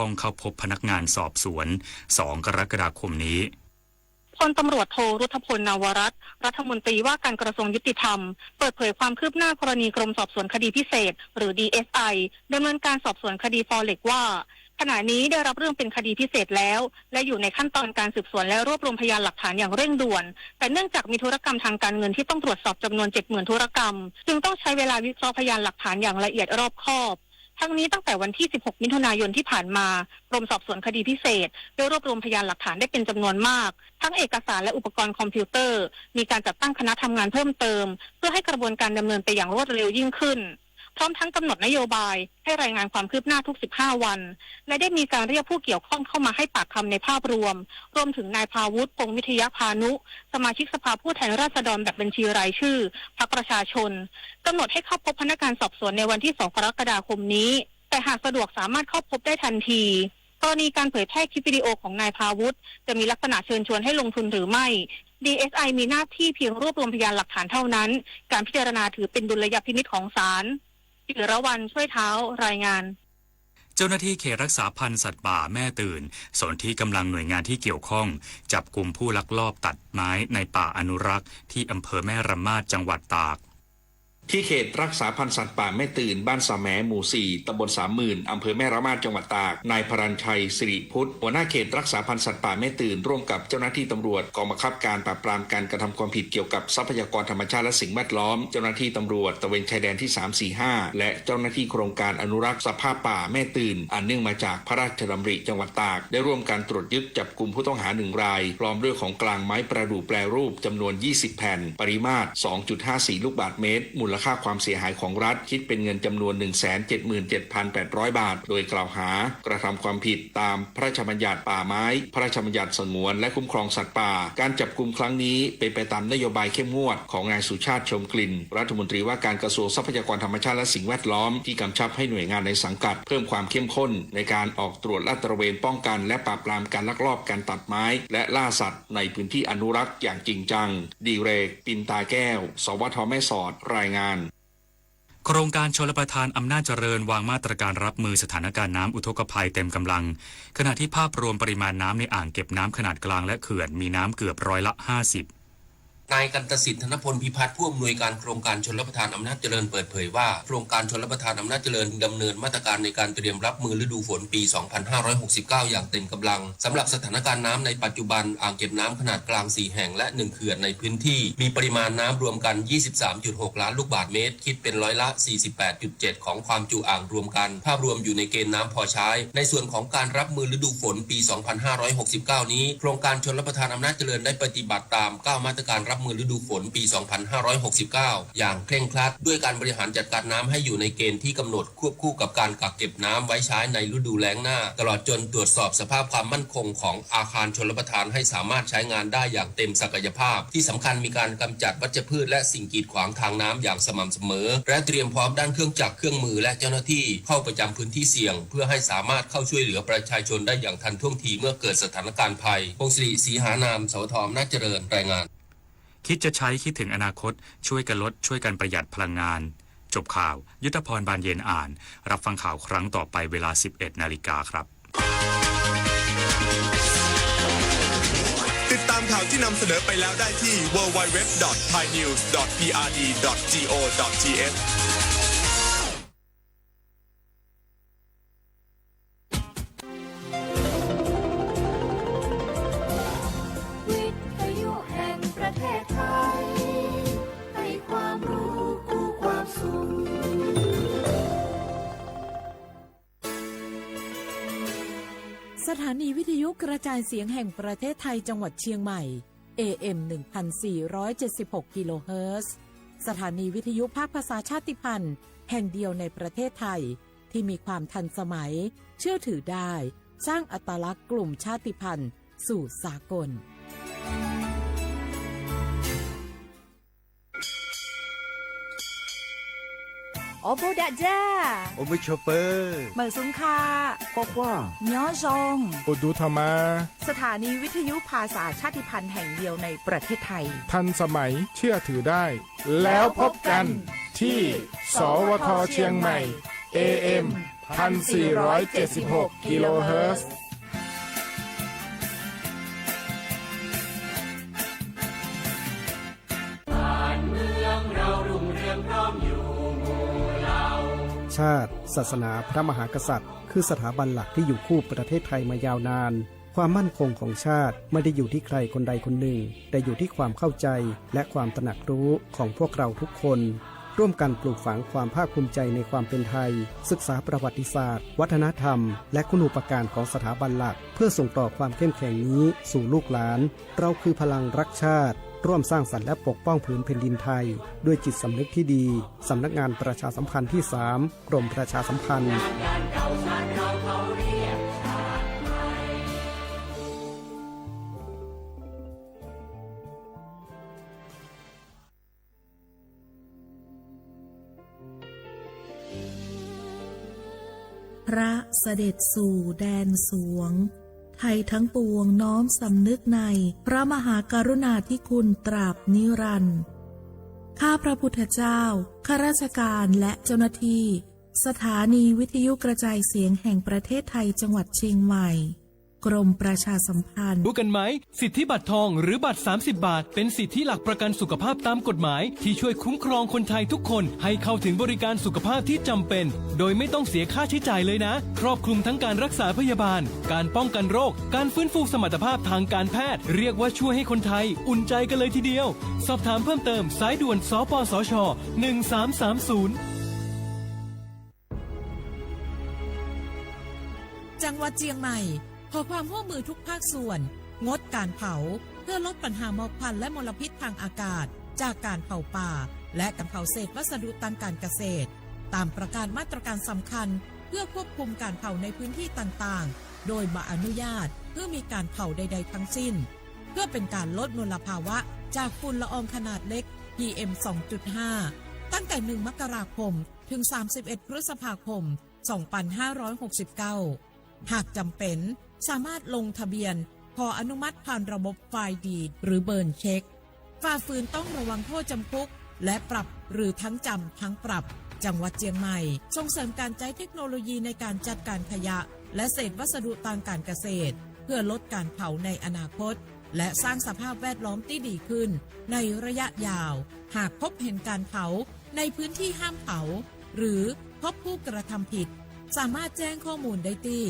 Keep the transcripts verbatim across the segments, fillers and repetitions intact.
ข้องเข้าพบพนักงานสอบสวน สองกรกฎาคมนี้ พลตำรวจโท รุทธพล นวรัตน์ รัฐมนตรีว่าการกระทรวงยุติธรรม เปิดเผยความคืบหน้ากรณีกรมสอบสวนคดีพิเศษ หรือ ดีเอสไอ ดำเนินการสอบสวนคดีฟอเร็กซ์ว่า ขณะนี้ได้รับเรื่องเป็นคดีพิเศษแล้ว และอยู่ในขั้นตอนการสืบสวนและรวบรวมพยานหลักฐานอย่างเร่งด่วน แต่เนื่องจากมีธุรกรรมทางการเงินที่ต้องตรวจสอบจำนวน เจ็ดหมื่น ธุรกรรม จึงต้องใช้เวลาวิเคราะห์พยานหลักฐานอย่างละเอียดรอบคอบ ทั้งนี้ตั้งแต่วันที่ สิบหก มิถุนายนที่ผ่านมา กรมสอบสวนคดีพิเศษ ได้รวบรวมพยานหลักฐานได้เป็นจำนวนมาก ทั้งเอกสารและอุปกรณ์คอมพิวเตอร์ มีการจัดตั้งคณะทำงานเพิ่มเติม เพื่อให้กระบวนการดำเนินไปอย่างรวดเร็วยิ่งขึ้น พร้อมทั้งกำหนดนโยบายให้รายงานความคืบหน้าทุก สิบห้า วัน และได้มีการเรียกผู้เกี่ยวข้องเข้ามาให้ปากคำในภาพรวม รวมถึงนายพาวุฒิ พงษ์วิทยาพานุ สมาชิกสภาผู้แทนราษฎรแบบบัญชีรายชื่อ พรรคประชาชน กำหนดให้เข้าพบพนักงานสอบสวนในวันที่ สอง กรกฎาคมนี้ แต่หากสะดวกสามารถเข้าพบได้ทันที กรณีการเผยแพร่คลิปวิดีโอของนายพาวุฒิ จะมีลักษณะเชิญชวนให้ลงทุนหรือไม่ ดีเอสไอ มีหน้าที่เพียงรวบรวมพยานหลักฐานเท่านั้น การพิจารณาถือเป็นดุลยพินิจของศาล จิรวรรณ ช่วยเท้า รายงาน เจ้าหน้าที่เขตรักษาพันธุ์สัตว์ป่าแม่ตื่น สนธิกำลังหน่วยงานที่เกี่ยวข้อง จับกุมผู้ลักลอบตัดไม้ในป่าอนุรักษ์ ที่อำเภอแม่ระมาด จังหวัดตาก ที่เขตรักษาพันธุ์สัตว์ป่าแม่ตื่น บ้านสะแหม หมู่สี่ ตำบลสามหมื่น อำเภอแม่ระมาด จังหวัดตาก นายพรัญชัย สิริพุทธ หัวหน้าเขตรักษาพันธุ์สัตว์ป่าแม่ตื่น ร่วมกับเจ้าหน้าที่ตำรวจ กองบังคับการปราบปรามการกระทำความผิดเกี่ยวกับทรัพยากรธรรมชาติและสิ่งแวดล้อม เจ้าหน้าที่ตำรวจตระเวนชายแดนที่ สามสี่ห้า และเจ้าหน้าที่โครงการอนุรักษ์สภาพป่าแม่ตื่น อันเนื่องมาจากพระราชดำริจังหวัดตาก ได้ร่วมกันตรวจยึดจับกุมผู้ต้องหาหนึ่งราย พร้อมด้วยของกลางไม้ประดู่แปรรูปจำนวน ยี่สิบ แผ่น ปริมาตร สองจุดห้าสี่ ลูกบาศก์เมตร มูลค่าความเสียหายของรัฐ คิดเป็นเงินจำนวน หนึ่งแสนเจ็ดหมื่นเจ็ดพันแปดร้อย บาท โดยกล่าวหากระทำความผิดตามพระราชบัญญัติป่าไม้ พระราชบัญญัติสงวนและคุ้มครองสัตว์ป่า การจับกุมครั้งนี้เป็นไปตามนโยบายเข้มงวดของนายสุชาติ ชมกลิ่น รัฐมนตรีว่าการกระทรวงทรัพยากรธรรมชาติและสิ่งแวดล้อม ที่กำชับให้หน่วยงานในสังกัดเพิ่มความเข้มข้นในการออกตรวจลาดตระเวนป้องกันและปราบปรามการลักลอบการตัดไม้และล่าสัตว์ในพื้นที่อนุรักษ์อย่างจริงจัง ดีเรก ปินตาแก้ว สวท แม่สอด รายงาน โครงการชลประทานอำนาจเจริญวางมาตรการรับมือสถานการณ์น้ำอุทกภัยเต็มกำลัง ขณะที่ภาพรวมปริมาณน้ำในอ่างเก็บน้ำขนาดกลางและเขื่อนมีน้ำเกือบร้อยละห้าสิบ นายกันตสิทธิ์ ธนพลพิพัฒน์ ผู้อำนวยการโครงการชลประทานอำนาจเจริญเปิดเผยว่า โครงการชลประทานอำนาจเจริญดำเนินมาตรการในการเตรียมรับมือฤดูฝนปี สองพันห้าร้อยหกสิบเก้า อย่างเต็มกำลัง สำหรับสถานการณ์น้ำในปัจจุบัน อ่างเก็บน้ำขนาดกลางสี่แห่งและหนึ่งเขื่อนในพื้นที่ มีปริมาณน้ำรวมกัน ยี่สิบสามจุดหก ล้านลูกบาศก์เมตร คิดเป็นร้อยละ สี่สิบแปดจุดเจ็ด ของความจุอ่างรวมกัน ภาพรวมอยู่ในเกณฑ์น้ำพอใช้ ในส่วนของการรับมือฤดูฝนปี สองพันห้าร้อยหกสิบเก้า นี้ โครงการชลประทานอำนาจเจริญได้ปฏิบัติตาม เก้า มาตรการรับมือฤดูฝนปี สองพันห้าร้อยหกสิบเก้า อย่างเคร่งครัด ด้วยการบริหารจัดการน้ำให้อยู่ในเกณฑ์ที่กำหนด ควบคู่กับการกักเก็บน้ำไว้ใช้ในฤดูแล้งหน้า ตลอดจนตรวจสอบสภาพความมั่นคงของอาคารชลประทานให้สามารถใช้งานได้อย่างเต็มศักยภาพ ที่สำคัญมีการกำจัดวัชพืชและสิ่งกีดขวางทางน้ำอย่างสม่ำเสมอ และเตรียมพร้อมด้านเครื่องจักรเครื่องมือและเจ้าหน้าที่เข้าประจำพื้นที่เสี่ยง เพื่อให้สามารถเข้าช่วยเหลือประชาชนได้อย่างทันท่วงทีเมื่อเกิดสถานการณ์ภัย พงศิริ ศรีหานาม สวท อำนาจเจริญ รายงาน คิดจะใช้คิดถึงอนาคต ช่วยกันลด ช่วยกันประหยัดพลังงาน จบข่าว ยุทธพร บานเย็นอ่าน รับฟังข่าวครั้งต่อไปเวลา สิบเอ็ดนาฬิกาครับ ติดตามข่าวที่นำเสนอไปแล้วได้ที่ ดับเบิลยู ดับเบิลยู ดับเบิลยู ดอท ไทยนิวส์ ดอท พีอาร์ดี ดอท จี โอ ดอท ที เอช วิทยุแห่งประเทศไทย ให้ความรู้คู่ความสุข สถานีวิทยุกระจายเสียงแห่งประเทศไทยจังหวัดเชียงใหม่ เอ เอ็ม หนึ่งพันสี่ร้อยเจ็ดสิบหก กิโลเฮิรตซ์ สถานีวิทยุภาคภาษาชาติพันธุ์แห่งเดียวในประเทศไทย ที่มีความทันสมัย เชื่อถือได้ สร้างอัตลักษณ์กลุ่มชาติพันธุ์สู่สากล โอโบดะจ้า โอมิโชเปอร์ เหมิงสุงคา คว้าคว้า ยอซอง โอดูธรรมา สถานีวิทยุภาษาชาติพันธุ์แห่งเดียวในประเทศไทย ทันสมัย เชื่อถือได้ แล้วพบกันที่ สวท เชียงใหม่ เอ เอ็ม พันสี่ร้อยเจ็ดสิบหก กิโลเฮิรตซ์ ชาติ ศาสนา พระมหากษัตริย์ คือสถาบันหลักที่อยู่คู่ประเทศไทยมายาวนาน ความมั่นคงของชาติไม่ได้อยู่ที่ใครคนใดคนหนึ่ง แต่อยู่ที่ความเข้าใจและความตระหนักรู้ของพวกเราทุกคน ร่วมกันปลูกฝังความภาคภูมิใจในความเป็นไทย ศึกษาประวัติศาสตร์ วัฒนธรรม และคุณูปการของสถาบันหลัก เพื่อส่งต่อความเข้มแข็งนี้สู่ลูกหลาน เราคือพลังรักชาติ ร่วมสร้างสรรค์และปกป้องผืนแผ่นดินไทย ด้วยจิตสำนึกที่ดี สำนักงานประชาสัมพันธ์ที่สาม กรมประชาสัมพันธ์ พระเสด็จสู่แดนสวง ไทยทั้งปวงน้อมสำนึกในพระมหากรุณาธิคุณตราบนิรันดร์ ข้าพระพุทธเจ้า ข้าราชการและเจ้าหน้าที่ สถานีวิทยุกระจายเสียงแห่งประเทศไทยจังหวัดเชียงใหม่ กรมประชาสัมพันธ์ รู้กันไหม สิทธิบัตรทองหรือบัตรสามสิบบาท เป็นสิทธิหลักประกันสุขภาพตามกฎหมาย ที่ช่วยคุ้มครองคนไทยทุกคนให้เข้าถึงบริการสุขภาพที่จำเป็น โดยไม่ต้องเสียค่าใช้จ่ายเลยนะ ครอบคลุมทั้งการรักษาพยาบาล การป้องกันโรค การฟื้นฟูสมรรถภาพทางการแพทย์ เรียกว่าช่วยให้คนไทยอุ่นใจกันเลยทีเดียว สอบถามเพิ่มเติม สายด่วน สปสช หนึ่งสามสามศูนย์ จังหวัดเจียงใหม่ ขอความร่วมมือทุกภาคส่วน งดการเผา เพื่อลดปัญหาหมอกควันและมลพิษทางอากาศ จากการเผาป่า และการเผาเศษวัสดุทางการเกษตร ตามประกาศมาตรการสำคัญ เพื่อควบคุมการเผาในพื้นที่ต่างๆ โดยบ่อนุญาตเพื่อมีการเผาใดๆ ทั้งสิ้น เพื่อเป็นการลดมลภาวะจากฝุ่นละอองขนาดเล็ก พีเอ็ม สองจุดห้า ตั้งแต่ หนึ่ง มกราคม ถึง สามสิบเอ็ด พฤษภาคม สองพันห้าร้อยหกสิบเก้า หากจำเป็น สามารถลงทะเบียนขออนุมัติผ่านระบบไฟล์ดีด หรือเบิร์นเช็ค ฝ่าฝืนต้องระวังโทษจำคุก และปรับ หรือทั้งจำทั้งปรับ จังหวัดเจียงใหม่ ส่งเสริมการใช้เทคโนโลยีในการจัดการขยะ และเศษวัสดุทางการเกษตร เพื่อลดการเผาในอนาคต และสร้างสภาพแวดล้อมที่ดีขึ้นในระยะยาว หากพบเห็นการเผาในพื้นที่ห้ามเผา หรือพบผู้กระทำผิด สามารถแจ้งข้อมูลได้ที่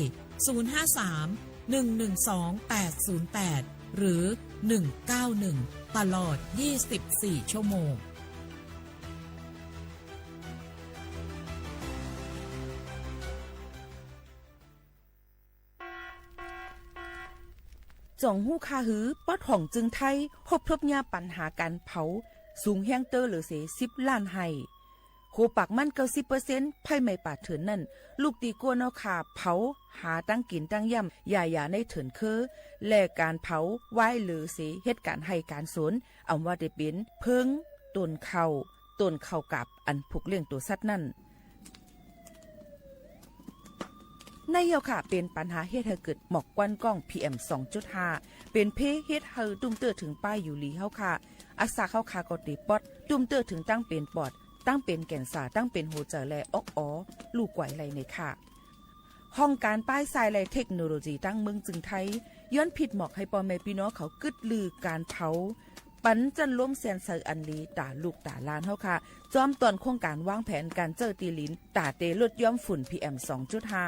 ศูนย์ห้าสาม หนึ่งหนึ่งสอง แปดศูนย์แปด หรือ หนึ่งเก้าหนึ่ง ตลอด ยี่สิบสี่ ชั่วโมง จ๋องฮู้ค่าหื้อ ปอดห้องจึงไทย พบทบเยียะปัญหาก๋านเผา สูงแฮงเต๊อะเหลือเสีย สิบล้านไฮ่ โหปากมัน เก้าสิบเปอร์เซ็นต์ ไฟไหม้ป่าเถื่อนนั้น ลุกตี้กั๊วเนาะค่าเผา หาตังกิ๋นตังย่ำ หญ้าๆ ในเถินเค้อ และก๋านเผาไว้เหลือเสีย เฮ็ดก๋านไฮ่ก๋านสวน อ่ำว่าแต่เป๋นเผิง ต้นข้าว ต้นข้าวกาบ อันผูกเลี้ยงตั๋วสัตว์นั้น ในเย้าค่ะ เป๋นปัญหาเฮ็ดหื้อเกิดหมอกควันก้อง พีเอ็ม สองจุดห้า เป๋นเพเฮ็ดหื้อตุ้มเตื้อเถิงป้ายอยู่หลีเฮาค่ะ อัสสาเฮาค่ะก็เตะป๊อด ตุ้มเตื้อเถิงตังเป๋นปอด ตังเป๋นแก๋นซาร์ ตังเป๋นหัวใจ๋ และอ๊อกอ๋อ ลู่ก๋วยไหล่เน่ยค่ะ ห้องก๋านป้ายทรายและเทคโนโลยีตังเมืองจึงไทย ย้อนผิดหมอกหื้อป้อแม่ปี้น้องเขากึ๊ดลือก๋านเผา ปันจั้นลมแสนใสอันหลี ต๋าลูกต๋าหลานเฮาค่ะ จอมต้อนโครงก๋านวางแผนก๋านเจ้าตี้หลิน ต๋าเตลดย้อมฝุ่น พีเอ็ม สองจุดห้า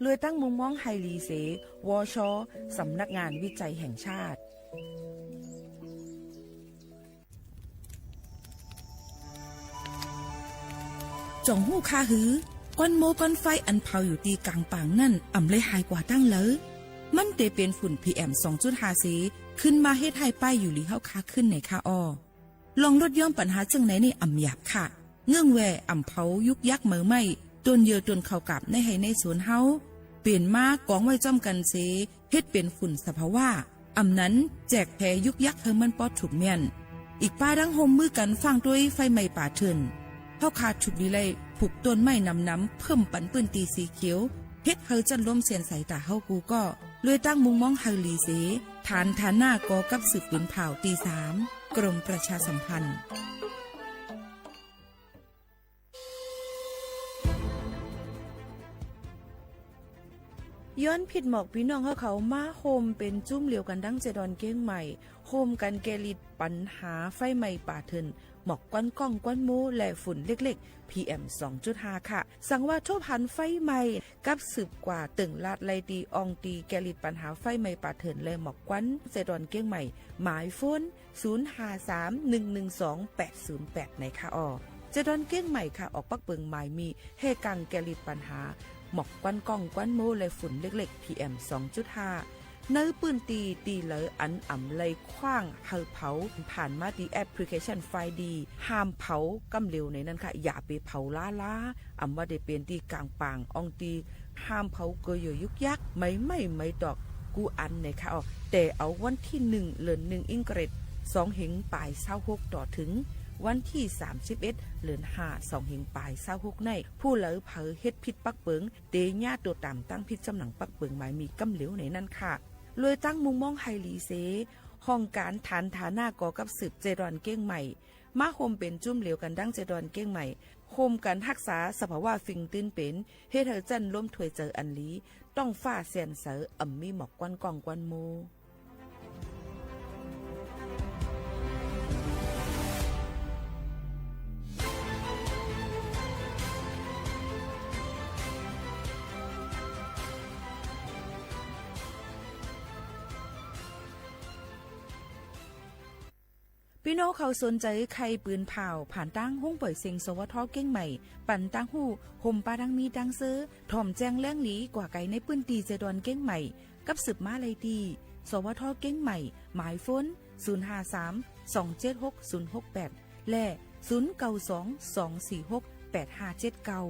เลยตั้งมุมมองหื้อหลีเส วช สำนักงานวิจัยแห่งชาติ จ๋องฮู้ค่าหื้อ ก้อนโม้ก้อนไฟอันเผาอยู่ตี้ก๋างป่างนั้น อ่ำได้หายกว่าตั้งเลิว มันเตเป๋นฝุ่น พีเอ็ม สองจุดห้า เส ขึ้นมาเฮ็ดหื้อป้ายอยู่หลีเฮาค่ะขึ้นเน่ยค่ะอ้อ ลองลดย้อมปัญหาเจิ่งไหนนี่อ่ำหยาบค่ะ เงื่องแว่อ่ำเผายุกยักเหมอไหม้ ต้นเยื่อต้นข้าวกาบในไฮ่ในสวนเฮา เป๋นมากองไว้จ้อมกั๋นเส เฮ็ดเป๋นฝุ่นสภาวะ อ่ำนั้นแจกแผยุกยักหื้อมันปอดถูกเมี้ยน อีกป้าดั้งฮ่มมือกั๋นฟั่งตวยไฟไหม้ป่าเถื่อน เฮาค่ะถูกดีไล่ผูกต้นไม้หนำๆ เพิ่มปันปื้นตี้สีเขียว เฮ็ดหื้อจั้นลมแสนใสต๋าเฮากู้ก็ เลยตั้งมุมมองหื้อหลีเส ฐานฐานะก่อกับสืบปืนผ่าวตี้สาม กรมประชาสัมพันธ์ เ ย้อนผิดหมอกปี้น้องเฮาเขามาโฮมเป๋นจุ้มเหลียวกั๋นดังเจดอนเก้งใหม่ โฮมกั๋นแก้ฤทธิ์ปัญหาไฟไหม้ป่าเถื่อน หมอกควันก้องควันโม้และฝุ่นเล็กๆ พีเอ็ม สองจุดห้า ค่ะ สังว่าทบหันไฟไหม้ กับสืบกว่าเติ่งลาดไล่ตี้อ่องตี้แก้ฤทธิ์ปัญหาไฟไหม้ป่าเถื่อนและหมอกควันเจดอนเก้งใหม่ หมายโฟน ศูนย์ห้าสาม หนึ่งหนึ่งสอง แปดศูนย์แปด ในค่ะอ้อ เจดอนเก้งใหม่ค่ะ ออกปักเปิงหมายมีแห่กังแก้ฤทธิ์ปัญหาหมอกควันก้องควันโม้และฝุ่นเล็กๆ พีเอ็ม สองจุดห้า ในปื้นตี้ตี้เหลออันอ่ำไล่ขว้างหื้อเผา ผ่านมาตี้แอปพลิเคชันไฟดี ห้ามเผาก้ำเหลวในนั้นค่ะ อย่าไปเผาล้าๆ อ่ำว่าได้เป๋นตี้ก๋างป่างอ่องตี้ ห้ามเผาเกอเยื่อยุกยัก ไม้ไหม้ไม้ตอก กู้อันในค่ะอ้อ แต่เอาวันตี้หนึ่ง เดือนหนึ่ง อิงกฤษ สองเหียงป๋ายซาวหก ต่อเถิงวันตี้สามสิบเอ็ด เดือนห้า สองเหียงป๋ายซาวหก ใน ผู้ใดเผลอเฮ็ดผิดปักเปิง เต๋เยียะตั๋วต๋ามตั้งผิดจำหนังปักเปิงหมายมีก้ำเหลวในนั้นค่ะ เลยตั้งมุมมองหื้อหลีเส ห้องก๋านฐานฐานะก่อกับสืบเจดอนเก้งใหม่ มาโฮมเป๋นจุ้มเหลียวกั๋นดังเจดอนเก้งใหม่ โฮมกั๋นฮักษาสภาวะฟิงตื้นเป๋น เฮ็ดหื้อจั้นลมถ้วยเจิญอันหลี ต๊องฟ้าแจ่มใส อ่ำมีหมอกควันก้องควันโม้ ปี้น้องเขาสนใจ๋ใค่ปืนผ่าว ผ่านตางห้องป่อยเสียง สวท เก้งใหม่ ปันตางฮู้ ห่มปาดังมีดังเซอ ถ่อมแจ้งแหลงหลีกว่าไกลในปื้นตี้เจดอนเก้งใหม่ กับสืบมาไล่ตี้ สวท เก้งใหม่ หมายโฟน ศูนย์ห้าสาม สองเจ็ดหก ศูนย์หกแปด และ ศูนย์เก้าสอง สองสี่หก แปดห้าเจ็ดเก้า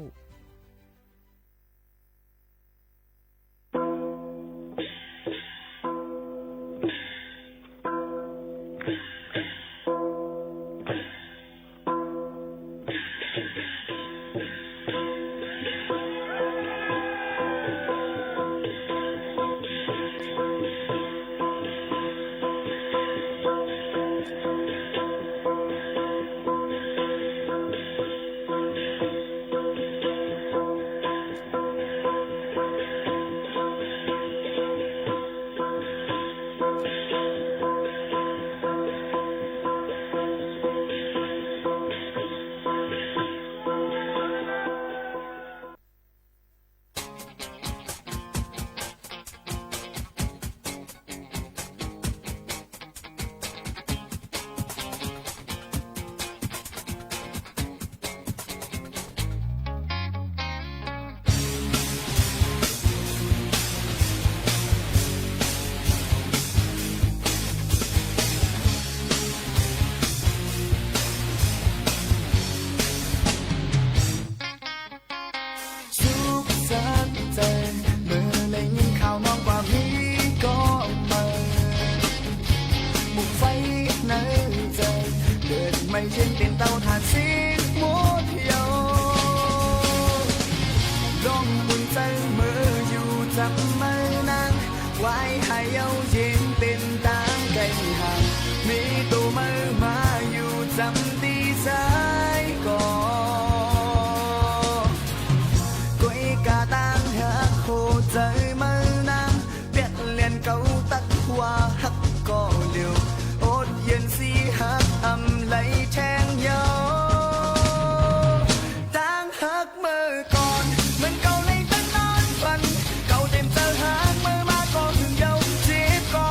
สุขสันต์ใจ๋ เมื่อได้ยินข่าวน้องกว่ามีก่อใหม่ หมู่ไฟในใจ๋ เกิดใหม่เย็นเป๋นเตาถ่านสีหมดเหี่ยว ร้องบุญใจ๋เมื่ออยู่จำเมื่อนาง ไหว้หายเย้าเย็นเป๋นตางไก่ห่าง มีตั๋วเมื่อมาอยู่จำตี้สายก่อ ก้อยกาตางหักหัวใจ๋เมื่อนาง เปียกเลียนเก่าตักว่าหักก่อเดียว อดเย็นสีหักอำไหลแทงเย้า ตางหักเมื่อก่อน เหมือนเก่าในตำนานฝัน เก่าเต็มใจ๋หักเมื่อมาก่อเถิงเย้า เจ็บก่อ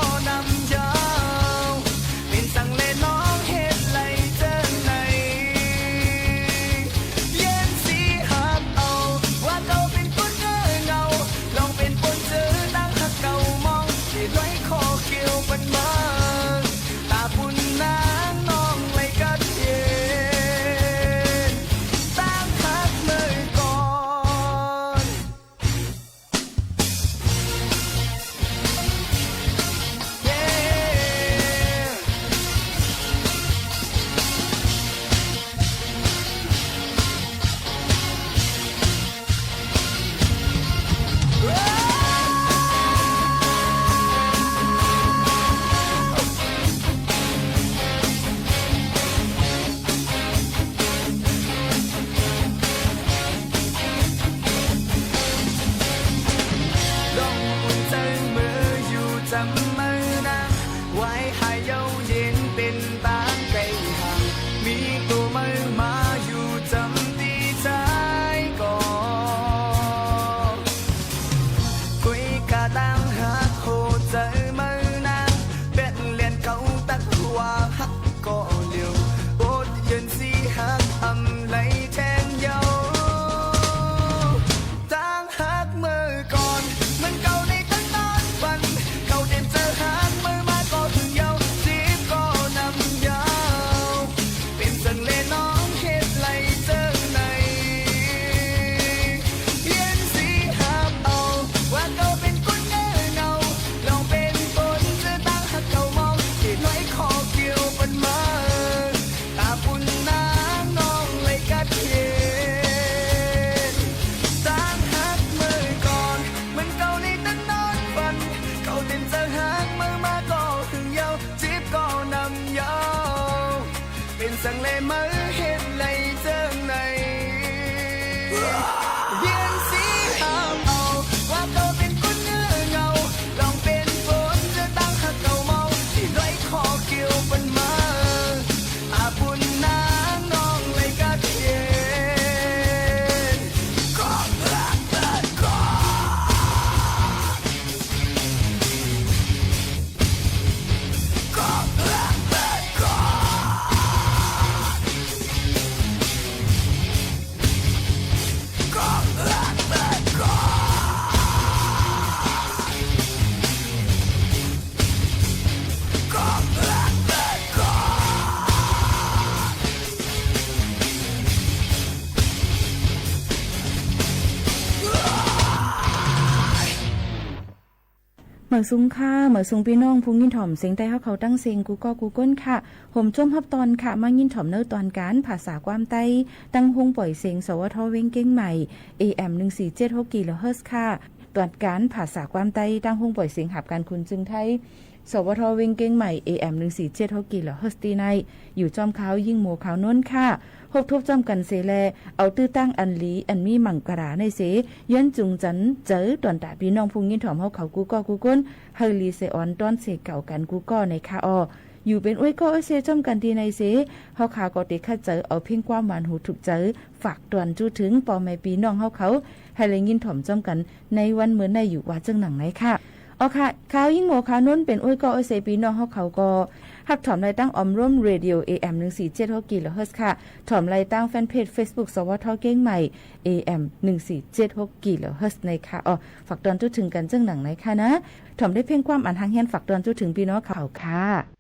ตางหักหัวใจ๋เมินนาง เป๋นแหลนเก่าตักว่าหักก่อเหลียว อดเยินสีหักอำไหลแทนเยาว์ ตางหักเมื่อก่อน เหมือนเก่าในตังนานวัน เก่าเต็มใจ๋หักเมินมาก่อหึงเยาว์ จีบก่อนำเยาว์ เป๋นสังแลน้องเฮ็ดไหลเจิ่งไหน เปลี่ยนสีหับเอา ว่าเก่าเป๋นคนเง่อเหงา ลองเป๋นคนเจอตางหักเก่าเมา เขตน้อยขอเกี่ยวเปิ้นมา ตาปุ้นนางน้องไหลกัดเขต ตางหักเมื่อก่อน เหมือนเก่าในตังนานวัน เก่าเต็มใจ๋หักเมินมาก่อหึงเยาว์ จีบก่อนำเยาว์ เป๋นสังแลเมินเฮ็ดไหลเจิ่งไหน เปลี่ยนสีหับเอา ว่าเก่าเป๋นคนเง่อเหงา ลองเป๋นคนเจอตางหักเก่าเมา เขตน้อยขอเกี่ยวเปิ้นมา อาปุ้นนางน้องไหลกัดเขต หมายสูงค่ะ หมายสูงปี้น้องผู้ยินถ่อมเสียงใต้เฮาเขาตังเสียงกู้ก้อกู้ก้นค่ะ โหมจมฮับตอนค่ะ มายินถ่อมเนอตอนก๋านภาษาความใต้ ตังห้องป่อยเสียง สวท เวียงเกียงใหม่ เอเอ็ม หนึ่งสี่เจ็ดหกกิโลเฮิรตซ์ค่ะ ตอนก๋านภาษาความใต้ ตังห้องป่อยเสียงหับก๋านขุนจึงไทย สวท เวียงเกียงใหม่ เอเอ็ม หนึ่งสี่เจ็ดหกกิโลเฮิรตซ์ ตี้ใน อยู่จ้อมข้าวยิ่งโมข้าวนนท์ค่ะ พบทบจ้อมกั๋นเสแล เอาตื้อตั้งอันหลี อันมีมังกราในเส ย้อนจุงจันเจ๋อตอนตาปี้น้องผู้ยินถ่อมเฮาเขากู้ก้อกู้ก้น หื้อหลีเสออนต้อนเสเก่ากั๋นกู้ก้อในค่ะออ อยู่เป๋นอ้วยก้ออ้วยเซจ้อมกั๋นตี้ในเส เฮาขาก็เตะคัดเจ๋อเอาเพลงความหวานหูถูกใจ๋ ฝากตอนจู้ถึงป้อแม่ปี้น้องเฮาเขา หื้อได้ยินถ่อมจ้อมกั๋นในวันเมินในอยู่ว่าเจิ่งหนังไหนค่ะ อ๋อค่ะ ข้าวยิ่งโมข้าวนนท์เป๋นอ้วยก้ออ้วยเซปี้น้องเฮาเขาก็ ฮับถ่อมได้ตังออมร่มเรดิโอ เอเอ็ม หนึ่งสี่เจ็ดหกกิโลเฮิรตซ์ ค่ะ ถ่อมได้ตังแฟนเพจเฟซบุ๊ก สวท เกียงใหม่ เอเอ็ม หนึ่งสี่เจ็ดหกกิโลเฮิรตซ์ ในค่ะ อ๋อ ฝากตอนจู้ถึงกั๋นเจิ่งหนังไหนค่ะนะ ถ่อมได้เพลงความอันฮักเฮียนฝากตอนจู้ถึงปี้น้องเขาค่ะ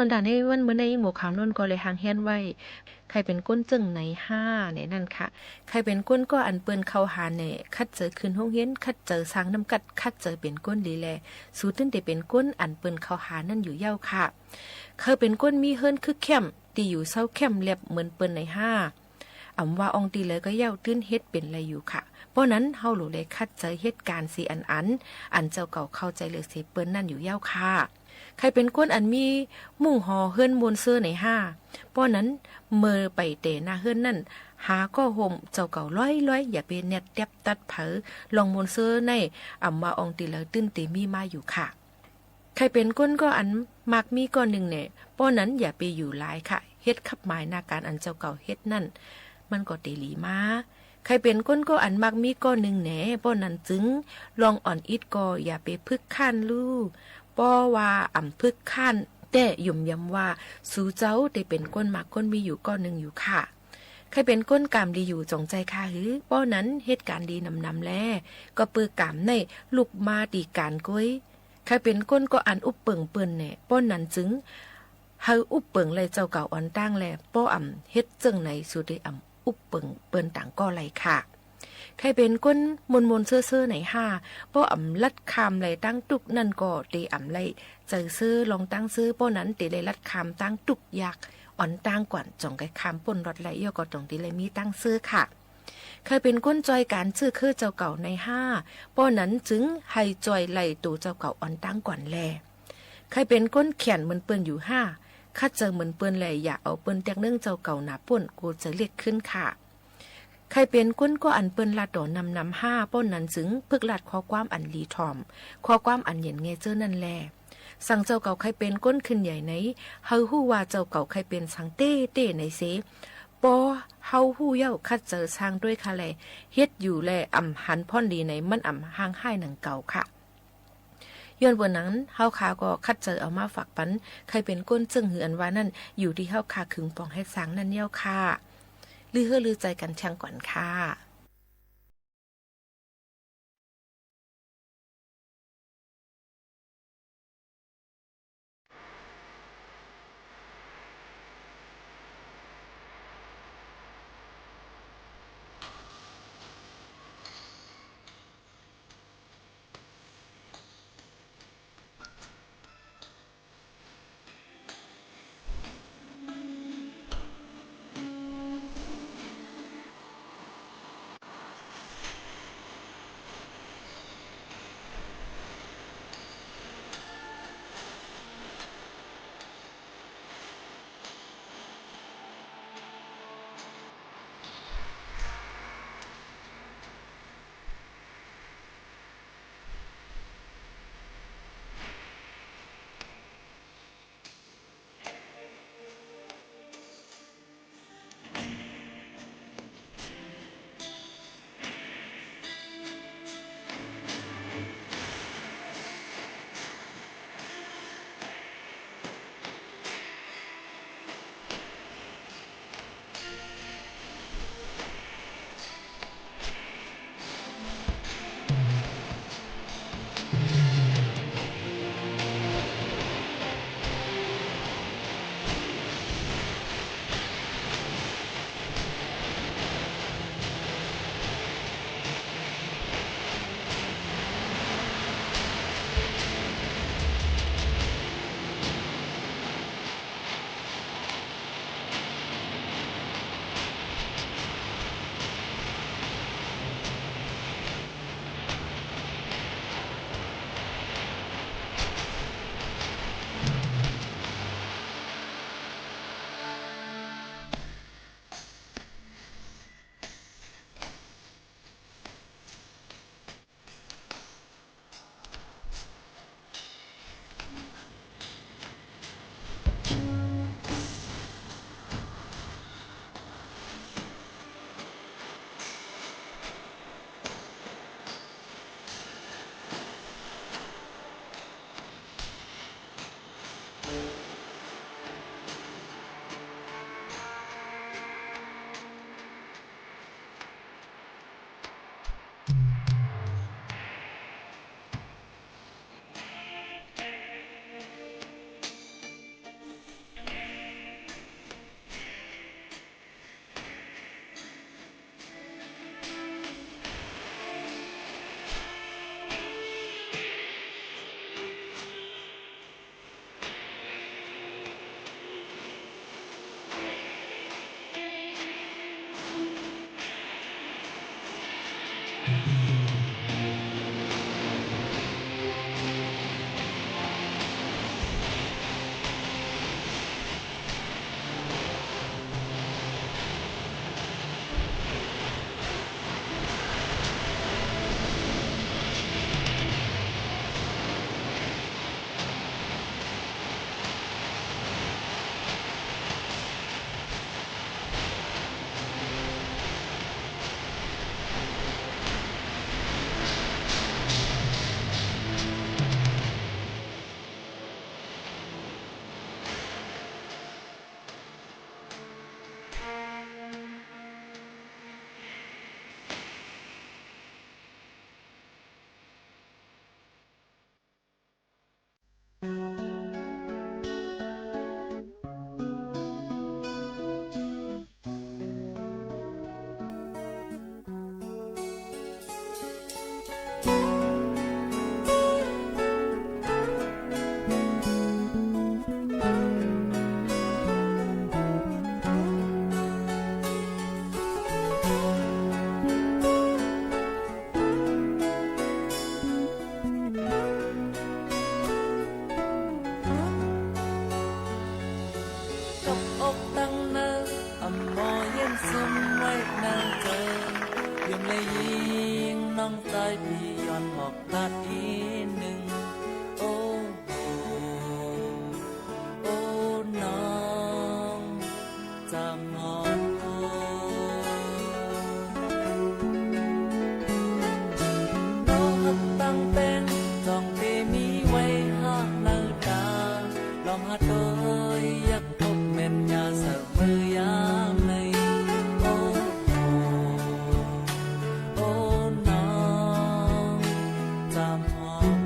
ส่วนต๋างในวันเมื่อใน หมวกขาวโน้นก็เลยหางเฮียนไว้ ใค่เป๋นคนเจิ่งไหนฮ้า แหน่นั้นค่ะ ใค่เป๋นคนก่ออันเปิ้นเข้าหาแหน่ ขัดเจิญขึ้นโฮงเฮียน ขัดเจิญสร้างน้ำกัด ขัดเจิญเป๋นคนดีแล สูตึงได้เป๋นคนอันเปิ้นเข้าหานั้นอยู่เย้าค่ะ ใค่เป๋นคนมีเฮือนคึกแค้ม ตี้อยู่เซาแค้มเรียบเหมือนเปิ้นไหนฮ้า อ่ำว่าอ่องตี้ใดก็เย้า ตึงเฮ็ดเป๋นได้อยู่ค่ะ ป้อนั้นเฮาหลูได้ขัดเจิญเฮ็ดก๋านสี่อันอัน อันเจ้าเก่าเข้าใจ๋เหลือเสียเปิ้นนั้นอยู่เย้าค่ะ ใค่เป๋นคนอันมีมุ้งหอเฮือนม่วนเซ้อไหนฮ้า ป้อนั้นเมื่อไปแต๋หน้าเฮือนนั้น หาก้อห่มเจ้าเก่าลอยๆ อย่าไปแน็ดแต๊บตัดเผลอ ลองม่วนเซ้อใน อ่ำว่าอ่องตี้ใดตึงเต๋มีมาอยู่ค่ะ ใค่เป๋นคนก่ออันมักมีก้อนึ่งแหน่ ป้อนั้นอย่าไปอยู่หลายค่ะ เฮ็ดคับหมายหน้าก๋านอันเจ้าเก่าเฮ็ดนั้น มันก็เต๋หลีมา ใค่เป๋นคนก่ออันมักมีก้อนึ่งแหน่ ป้อนั้นจึง ลองอ่อนอิดก็อย่าไปพึกคร้านลู่ ป้อว่าอ่ำพึกคร้านแต๊ หยุมยำว่า สูเจ้าเต๋เป๋นคนมักคนมีอยู่ก้อนึ่งอยู่ค่ะ ใค่เป๋นคนก๋ามดีอยู่จ๋องใจ๋ข้าหื้อ ป้อนั้นเฮ็ดก๋านดีนำๆ แล ก็เปื้อก๋ามในลุกมาตี้ก๋านก๊วย ใค่เป๋นคนก่ออันอุบเปิงเปิ้นแหน่ ป้อนั้นจึง หื้ออุบเปิงไล่เจ้าเก่าอ่อนตั้งแล ป้ออ่ำเฮ็ดเจิ่งไหนสูเต๋อ่ำอุบเปิงเปิ้นตางก่อไล่ค่ะ ใค่เป๋นคนม่วนๆ เซ้อๆ ไหนฮ้า ป้ออ่ำลัดข้ามไล่ตางตุ๊กข์นั้นก็เต๋อ่ำไล่ใจ๋เซ้อลองตางเซ้อ ป้อนั้นเต๋ได้ลัดข้ามตางตุ๊กข์ยากอ่อนตั้งก่อน จ๋องใค่ข้ามป๊นลอดไล่ เยียะก็ต้องเต๋ได้มีตางเซ้อค่ะ ใค่เป๋นคนจ้อยก๋านจื้อคือเจ้าเก่าไหนฮ้า ป้อนั้นจึงหื้อจ้อยไล่ตั๋วเจ้าเก่าอ่อนตั้งก่อนแล ใค่เป๋นคนแข่นเหมือนเปิ้นอยู่ฮ้า ขัดเจิญเหมือนเปิ้นแล อย่าเอาเปิ้นแต๊กเนิ่งเจ้าเก่าหนาป๊น กูจะเรียกขึ้นค่ะ ใค่เป๋นคนก่ออันเปิ้นลาดตั๋วนำๆ ฮ้า ป้อนั้นจึงพึกลาดข้อความอันหลีถ่อม ข้อความอันเย็นแง่เจ้อนั้นแล สังเจ้าเก่าใค่เป๋นคนขึ้นใหญ่ไหน หื้อฮู้ว่าเจ้าเก่าใค่เป๋นสังเต๊ๆ ไหนเส ป้อเฮาฮู้เย้า ขัดเจิญสร้างตวยข้าแล เฮ็ดอยู่แลอ่ำหันพ่อนดีไหน มันอ่ำห่างฮ้ายหนังเก่าค่ะ ย้อนเปิ้นนั้น เฮาข้าก็ขัดเจิญเอามาฝากปัน ใค่เป๋นคนเจิ่งหื้ออันว่านั้น อยู่ตี้เฮาข้าขึงป๋องเฮ็ดสร้างนั้นเย้าค่ะ ลือเฮ้อลือใจ๋กั๋นแจ้งก่อนค่ะ กับอกตังเนอ อำหมอเยียนเสียมไว้ในใจ๋ โยมและหญิงน้องจาย ปี้ย้อนบอกลาดอีกนึ่ง โอ้ โอ้ น้องจ๋ำหอม น้องฮักตังแปง จ้องเตมีไว้หาเนินต๋า ลองหาโตยอยากพบแม่นยาเสมอยามใน โอ้ โอ้ น้องจ๋ำหอม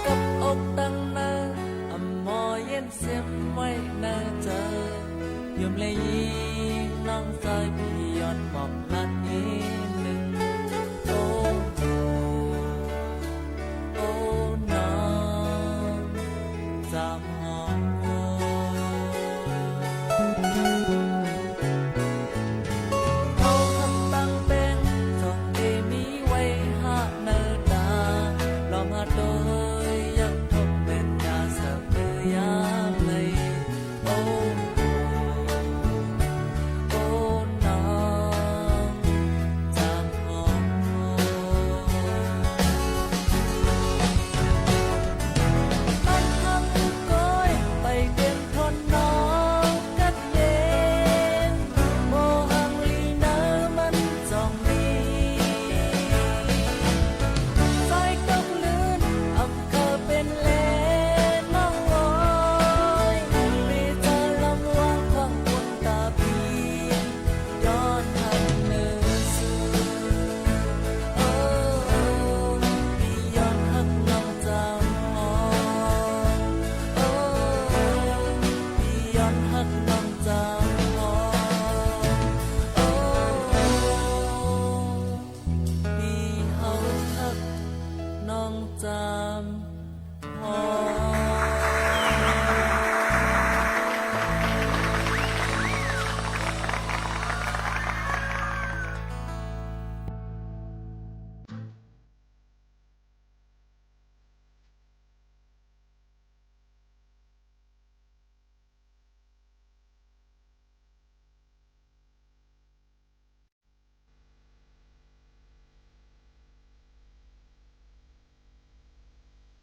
กับอกตังเนอ อำหมอเยียนเสียมไว้ในใจ๋ โยมและหญิงน้องจาย ปี้ย้อนบอกลาดอีกนึ่ง โอ้ โอ้ น้องจ๋ำหอม เอาฮักตังแปง จ้องเตมีไว้หาเนินต๋า ลองหาโตยอยากพบแม่นยาเสมอยามใน โอ้ โอ้ น้องจ๋ำหอม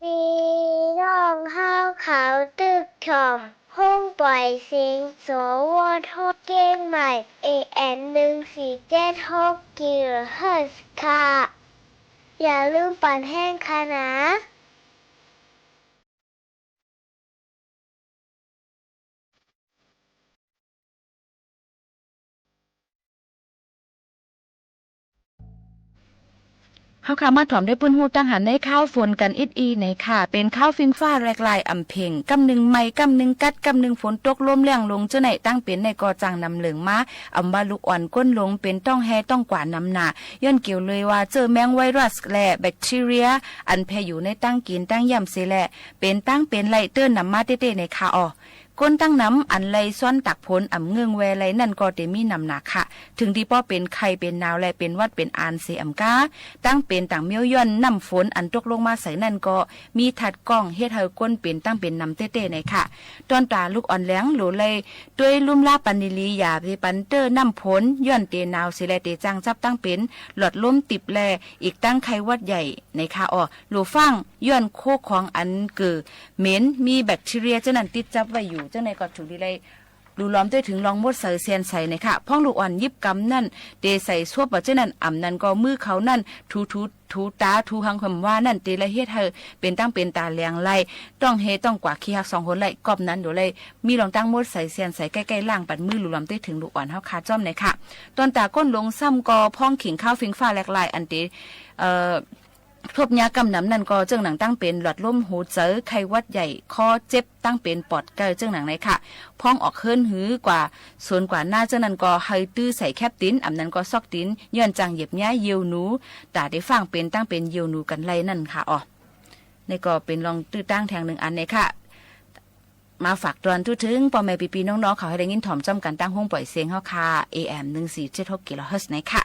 ปี้น้องเฮาเขาตึกถ่อม ห้องปล่อยเสียง สวท เจียงใหม่ เอเอ็ม หนึ่งสี่เจ็ดหก กิโลเฮิรตซ์ ค่ะ อย่าลืมปั่นแฮงค่ะนา เฮาค่ะมาถ่อมได้ปื้นฮู้ตั้งหันในข่าวฝนกั๋นอิดอี้ในค่ะ เป๋นข่าวฟิงฟ้าแหลกลายอ่ำเพ็ง ก้ำนึ่งไหม้ ก้ำนึ่งกั๊ด ก้ำนึ่งฝนตกลมแล้งลง เจ้าไหนตั้งเป๋นในก็จั้งนำเหลิงมา อำว่าลูกอ่อนก้นหลงเป๋นต้องแฮต้องกว่าหนำหนา ย้อนเกี่ยวเลยว่าเจื้อแมงไวรัสและแบคทีเรีย อันแผ่อยู่ในตังกิ๋นตังเยี่ยมเสียแหละ เป๋นตังเป๋นไล่เตื้อหนำมาเต๊ๆ ในค่ะออ ก้นตังหนำอันไล่ซ้อนตักฝนอ่ำเงิ่งแวไล่นั่นก็เต๋มีหนำหนาค่ะ เถิงตี้ป้อเป๋นไข้เป๋นหนาวและเป๋นหวัดเป๋นอานเสียอ่ำก้า ตังเป๋นตังเมี้ยวย้อนน้ำฝนอันตกลงมาใส่นั่นก็มีธัดก้องเฮ็ดหื้อก้นเป๋นตังเป๋นหนำเต๊ๆ ในค่ะ ต้อนต๋าลูกอ่อนแหลงหลูไล่ ตวยลุ่มลาปันดีๆ อย่าไปปันเตื้อน้ำฝน ย้อนเต๋หนาวเสียแลเต๋จั้งจับตังเป๋น หลอดลมตีบแล อีกตังไข้หวัดใหญ่ ในค่ะออ หลูฟั่ง ย้อนโคของอันเกิ่นเหม็น มีแบคทีเรียเจ้านั้นติดจับไว้อยู่ เจ้าในก็ถูกดีไล่ หลูหลอมตวยเถิงลองมดใสเซียนใสในค่ะ พ่องลูกอ่อนหยิบกำนั่น เต๋ใส่ซวบว่าเจ้านั้น อ่ำนั้นก็มือเขานั่น ถูๆ ถูต๋า ถูหังเหิมว่านั่น เต๋ไล่เฮ็ดหื้อเป๋นตังเป๋นต๋าแหลงไล่ ต้องแฮต้องกว่าขี้ฮักสองคนไล่ กอบนั้นโดยไล่ มีลองตั้งมดใสเซียนใสใก้ๆ ล้างปัดมือหลูหลอมตวยเถิงลูกอ่อนเฮาค่ะจ้อมในค่ะ ต้อนต๋าก้นหลงซ้ำก็พ่องขิงข่าวฟิงฟ้าแหลกลายอันเต๋ เอ่อ ทบยาก้ำหนำนั่นก็เจื้องหนังตั้งเป๋นหลอดลมหัวใจ๋ ไข้หวัดใหญ่ คอเจ็บ ตั้งเป๋นปอดไก้เจื้องหนังในค่ะ พ่องออกเฮือนหือกว่าสวนกว่านาเจ้านั้นก็หื้อตื้อใส่แคบตี๋น อ่ำนั้นก็ซอกตี๋น ย้อนจั้งเหยียบเยียะเยี่ยวหนู ต๋าเต๋ฟั่งเป๋นตังเป๋นเยี่ยวหนูกั๋นไล่นั่นค่ะออ นี่ก็เป๋นลองตื้อตั้งแถงนึ่งอันในค่ะ มาฝากตวนทู่เถิงป้อแม่ปี้ๆ น้องๆ เขาหื้อได้ยินถ่อมจ้อมกั๋นตังห้องป่อยเสียงเฮาค่ะ เอ เอ็ม หนึ่งสี่เจ็ดหก กิโลเฮิรตซ์ในค่ะ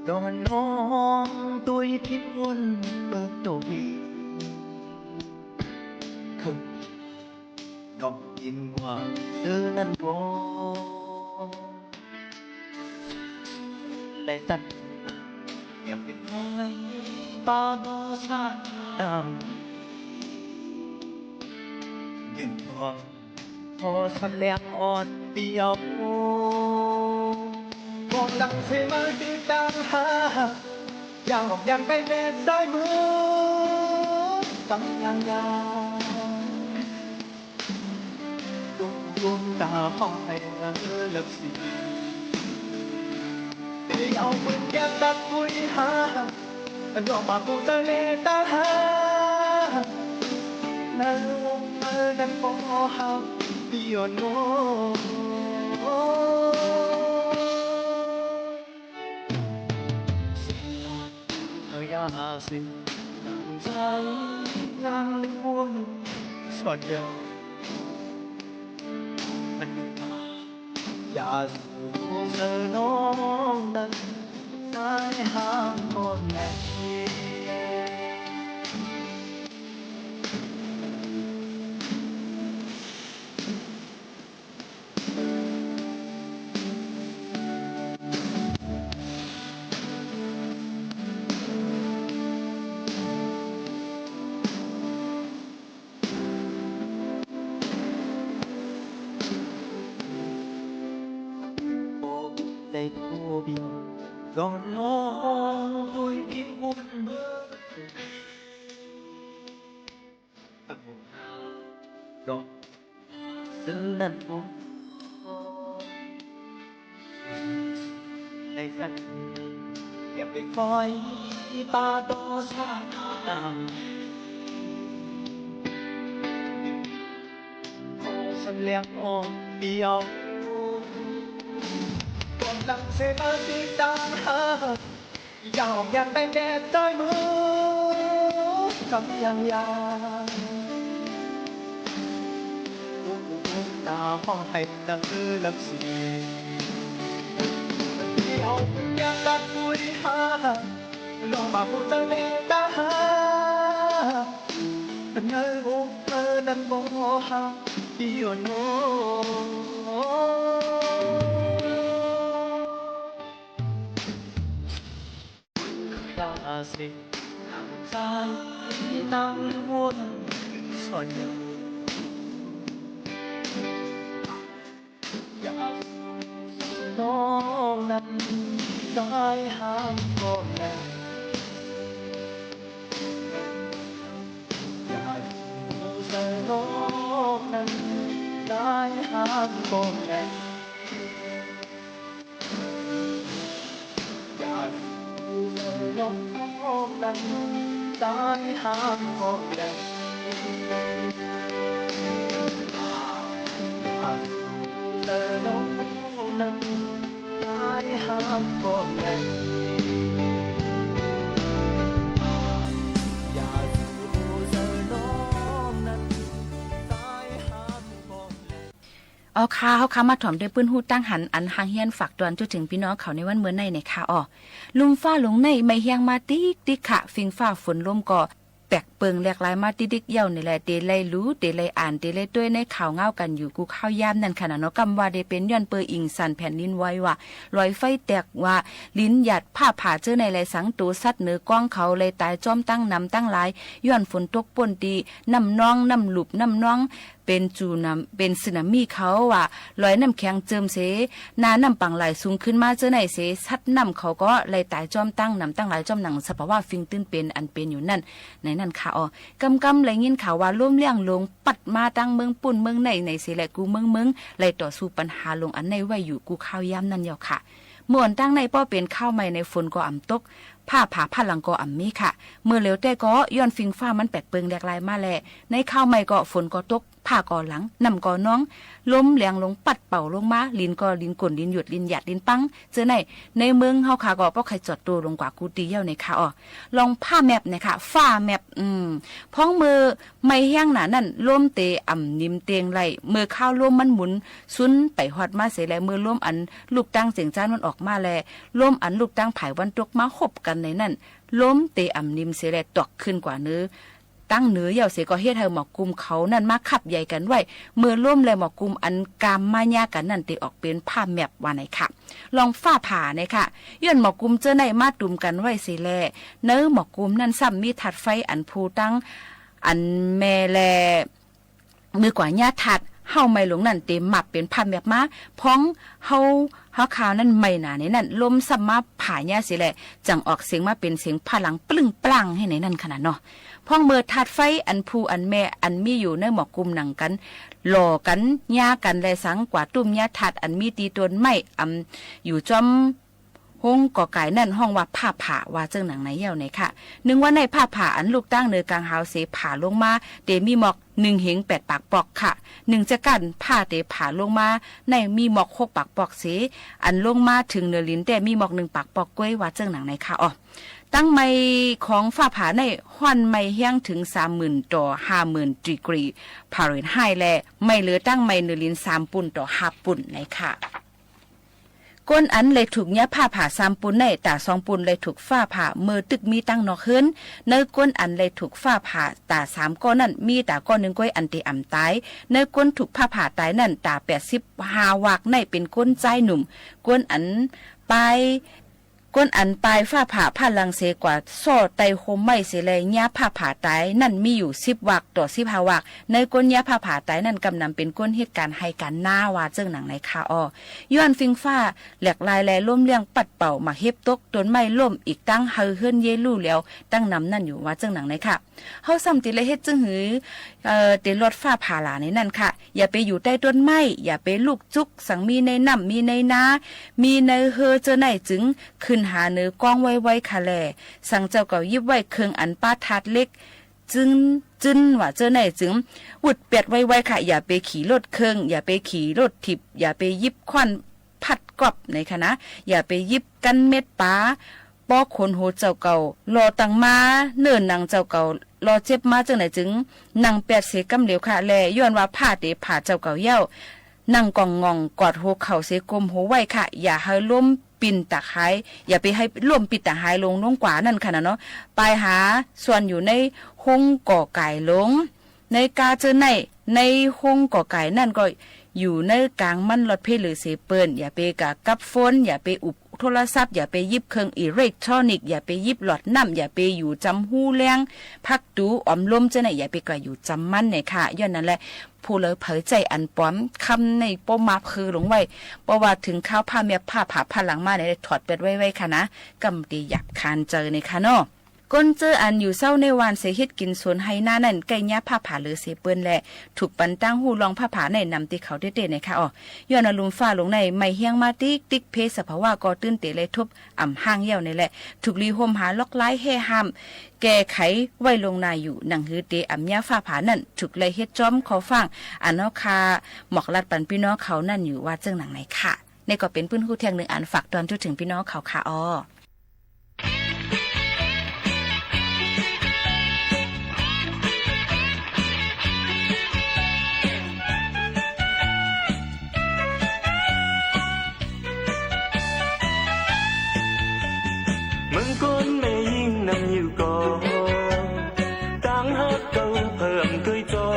ดอนน้องตุ้ยพิมลเมืองโต เคิงดอกอินว่าเธอนั้นบ่ และตัดเปรียบเป็นไม้ป่าบ่สร้างน้ำ เดือดร้อน พอสะแหลงอ่อนเดียว มองดังเสมาติดตามหา อย่างออกอย่างไปแม่สายมือ ตั้งอย่างยาว ดวงตาห้องไอเลิฟซี เดี๋ยวมึงแก้มตัดปุยหา อันดอกปากกูตะเลตาหา นั้นนั้นบ่ฮักเดียวโน เธออย่าสิ ใจนางในห่วงสอดเดียว อย่าสู่เธอน้องนั้น ได้ห้ามก่อนแล ได้คู่บิน ดอนน้องตุ้ยพิมลเมือง ดอก ซึ่งนั้นบ่ ในสัก อย่าไปปล่อยป่าต่อสร้างน้ำ ขอสะแหลงอ่อนเดียว ก่อนหลังเสมาติดตามหา อย่างอย่างแดงแดดใต้มือ กำยังยาว ตาห้องให้เธอลำเสียง ที่เอาแก้มตัดปุยหา ลองมาพูดตะเลตาหา เงยอกเธอนั้นบ่ฮักเดียวโน ตาสิ ตาตั้งวนสอน อย่าน้องนั้นได้ห้ามก่อนแล อย่าน้องนั้นได้ห้ามก่อนแล อย่าสู่เธอน้องนั้นได้ห้ามก่อนแล อย่าสู่เธอน้องนั้นได้ห้ามก่อนแล อย่าสู่เธอน้องนั้นได้ห้ามก่อนแล เอาค่ะ เฮาค่ะมาถ่อมด้วยปื้นฮู้ตังหัน อันหางเฮียนฝากตวนจุเถิงปี้น้องเขาในวันเมื่อในในค่ะอ้อ ลุ่มฟ้าลงในไม่แฮงมาติ๊กติ๊กค่ะ ฟิงฟ้าฝนลมก็แปลกเปิงแหลกหลายมาติ๊กติ๊กเย้านี่แหละ เตไล่ฮู้ เตไล่อ่าน เตไล่ตวยในข่าวเงากั๋นอยู่กู้ข้าวยามนั้นค่ะนะเนาะ กำว่าเดเป๋นย้อนเปออิงสันแผ่นดินไหวว่า ลอยไฟแตกว่า ลินหยาดฟ้าผ่าเจ้อในแลสัง ตั๋วสัตว์เหนือก้องเขาไล่ต๋ายจ้อมตังหนำตังหลาย ย้อนฝนตกป้นตี้ น้ำนอง น้ำหลุบ น้ำนอง เป๋นจูน้ำ เป๋นสึนามิเขาว่า ลอยน้ำแข็งเจิ่มเส น้ำน้ำปังไหลสูงขึ้นมาเจ้อในเส สัตว์น้ำเขาก็ไล่ต๋ายจ้อมตังหนำตังหลายจ้อมหนังสภาวะฟิงตื้นเป๋นอันเป๋นอยู่นั้น ในนั้นค่ะอ้อ กำกำไล่ยินข่าวว่าลมแล้งลงปั๊ดมาตังเมืองปู๊นเมืองในในเสแหละ กู้เมืองเมืองไล่ต่อสู้ปัญหาลงอันในไว้อยู่กู้ข้าวยามนั้นเย้าค่ะ เมื่ออ่อนตังในป้อเป๋นข้าวใหม่ในฝนก็อ่ำตก ฟ้าผ่าฟ้าหลังก็อ่ำมีค่ะ เมื่อเหลียวแต๊ก็ย้อนฟิงฟ้ามันแปดเปิงแหลกลายมาแล ในคาวใหม่ก็ฝนก็ตก ฟ้าก็หลัง น้ำก็นอง ลมแหลงลงปั๊ดเป่าลงมา ลินก็ลินก่น ลินหยุด ลินหยาด ลินปัง เจ้าไหน ในเมืองเฮาค่ะก็ป้อใค่จอดตั๋วลงกว่ากู้ตี้เย้าในค่ะ อ้อ ลองฟ้าแมปในค่ะ ฟ้าแมป อืม พ้องเมื่อไหม้แฮงหนานั้น ลมเตอ่ำนิมเตงไหล เมื่อคาวลมมันหมุนสุนไปฮอดมาเสียแล เมื่อลมอันลุกตางเสียงจ๊านมันออกมาแล ลมอันลุกตางผายวันตกมาฮบกั๋นในนั้น ลมเตอ่ำนิมเสียแล ตอกขึ้นกว่าเนิน ตางเนินเย้าเสียก็เฮ็ดหื้อหมอกกุมเขานั้นมาคับใยกั๋นไว้ เมื่อลมและหมอกกุมอันกามมาเยียะกั๋นนั้นเตออกเป๋นฟ้าแมปว่าในค่ะ ลองฟ้าผ่าในค่ะ ย้อนหมอกกุมเจ้าไหนมาตุ้มกั๋นไว้เสียแล ในหมอกกุมนั้นซ้ำมีธาตุไฟอันพูตัง อันแม่และ เมื่อกว่าเยียะธาตุเฮาไหม้ลงนั้นเตมับเป๋นฟ้าแมปมา พ้องเฮา เฮาคาวนั้นไหม้หนาในนั้น ลมซ้ำมาผ่าเยียะเสียแล จั่งออกเสียงมาเป๋นเสียงฟ้าหลังปลึ้งปล้างหื้อในนั้นขนาดเนาะ พ้องเมื่อธาตุไฟอันพูอันแม่อันมีอยู่ในหมอกกุมหนังกั๋น หล่อกั๋น เยียะกั๋นแลสัง กว่าตุ้มเยียะธาตุอันมีตี้ต้นไม้ อำ อยู่จ้อม ฮงก่อก๋ายนั้นฮ้องว่าฟ้าผ่า ว่าเจ้าหนังในเย้าในค่ะ นึ่งวันในฟ้าผ่าอันลุกตางเนินก๋างหาวเสผ่าลงมา เตมีหมอกนึ่งเหงแปดปากปอกค่ะ นึ่งจะก้านฟ้าเตผ่าลงมาในมีหมอกหกปากปอกเส อันลงมาเถิงเนินลินแต๊มีหมอกนึ่งปากปอกก้วย ว่าเจ้าหนังในค่ะ อ้อ ตังไหม้ของฟ้าผ่าในฮ้อนไหม้แฮงเถิงสามหมื่นต่อห้าหมื่นดีกรีฟาเรนไฮต์แล ไหม้เหลือตังไหม้เนินลินสามปูนต่อห้าปูนในค่ะ ก้นอันเลยถูกเยียะฟ้าผ่าสามปูนใน ต๋าสองปูนเลยถูกฟ้าผ่าเมื่อตึกมีตังนอกเฮือน ในก้นอันเลยถูกฟ้าผ่าต๋าสามก้อนั้น มีต๋าก้อนึ่งก้วยอันเตอ่ำต๋าย ในก้นถูกฟ้าผ่าต๋ายนั้น ต๋าแปดสิบห้าวากในเป๋นก้นจายหนุ่ม ก้นอันปาย ก้นอันปายฟ้าผ่าฟ้าหลังเสกว่าซ่อใต้ฮ่มไม้เสแล เยียะฟ้าผ่าต๋ายนั้นมีอยู่สิบวากต่อสิบห้าวาก ในก้นเยียะฟ้าผ่าต๋ายนั้นกำนำเป๋นก้นเฮ็ดก๋านไฮ่ก๋านนา ว่าเจ้าหนังในค่ะ อ้อ ย้อนฟิงฟ้าแหลกลายแล ลมเลี้ยงปั๊ดเป่า หมากเห็บตก ต้นไม้ล้ม อีกตังหื้อเฮือนเย้ยลู่แล้ว ตังนำนั้นอยู่ ว่าเจ้าหนังในค่ะ เฮาซ้ำติเลยเฮ็ดจึงหื้อ เอ่อ เตรอดฟ้าผ่าหลาในนั้นค่ะ อย่าไปอยู่ใต้ต้นไม้ อย่าไปลุกจุก สังมีในน้ำ มีในนา มีในเฮือเจ้าไหนจึง ขึ้นหาเนินก้องไวๆ ค่ะแล สังเจ้าเก่าหยิบไว้เคิงอันปะถาดเหล็ก จึ้น จึ้น ว่าเจ้าไหนจึง วืดแป๊ดไวๆ ค่ะ อย่าไปขี่รถเคิง อย่าไปขี่รถถีบ อย่าไปหยิบค้อน พัดก๊อบในค่ะนะ อย่าไปหยิบกั๋นเม็ดป๋า ปอขนหัวเจ้าเก่า ลอตังมา เนิ่นหนังเจ้าเก่า ลอเจ็บมาเจ้าไหนจึง นั่งแป๊ดเสียกำเหลียวค่ะแล ย้อนว่าฟ้าเตผ่าเจ้าเก่าเย้า นั่งก่องง่อง กอดหัวเข่าเสีย ก้มหัวไว้ค่ะ อย่าหื้อลมปิ่นตากหาย อย่าไปหื้อลมปิ่นตากหายลงลงกว่านั้นค่ะนะเนาะ ไปหาซ่อนอยู่ในฮงก่อก๋ายหลง ในก้าเจ้าไหน ในฮงก่อก๋ายนั้นก็อยู่ในก๋างมันหลอดเพ่เหลือเสียเปิ้น อย่าไปก่ากับโฟน อย่าไปอุบโทรศัพท์ อย่าไปหยิบเคิงอิเล็กทรอนิกส์ อย่าไปหยิบหลอดน้ำ อย่าไปอยู่จำฮูแลง พักตู อมลมเจ้าไหน อย่าไปก่าอยู่จำมันในค่ะ ย้อนนั้นแหละ ผู้เหลือเผยใจ๊อันปลอม คำในป้อมาเผยลงไว้ เพราะว่าเถิงคาวฟ้าแมปฟ้าผ่าฟ้าหลังมาในถอดแป๊ดไวๆ ค่ะนะ กำเตหยาบคายใจ๋ในค่ะเนาะ ก้นเจ้าอันอยู่เซ้าในวานเส เฮ็ดกิ๋นสวนไฮ่นานั้น ใก้เยียะฟ้าผ่าเหลือเสียเปิ้นแล ถูกปันตังฮู้ล่องฟ้าผ่าในนำตี้เขาเต๊ๆ ในค่ะ อ้อ ย้อนว่าลุมฟ้าหลงในไหม้แฮงมาติ๊กๆ เพศสภาวะก็ตื้นเต๋เลยทบอ่ำห้างเย้าในแหละ ถูกลีโฮมหาล็อกไล้แห่ห้าม แก้ไขไว้ล่วงหน้าอยู่ หนังหื้อเตอ่ำเยียะฟ้าผ่านั้น ถูกเลยเฮ็ดจ้อมข้อฟ้าง อันเฮาค่ะ หมอกลัดปันปี้น้องเขานั้นอยู่ ว่าเจ้าหนังในค่ะ นี่ก็เป๋นปื้นฮู้เตี้ยงนึ่งอันฝากตอนจุดเถิงปี้น้องเขาค่ะ อ้อ เมืองคนแม่ญิงนำอยู่ก่อ ตางฮักเก่าเพิ่มเกยจอ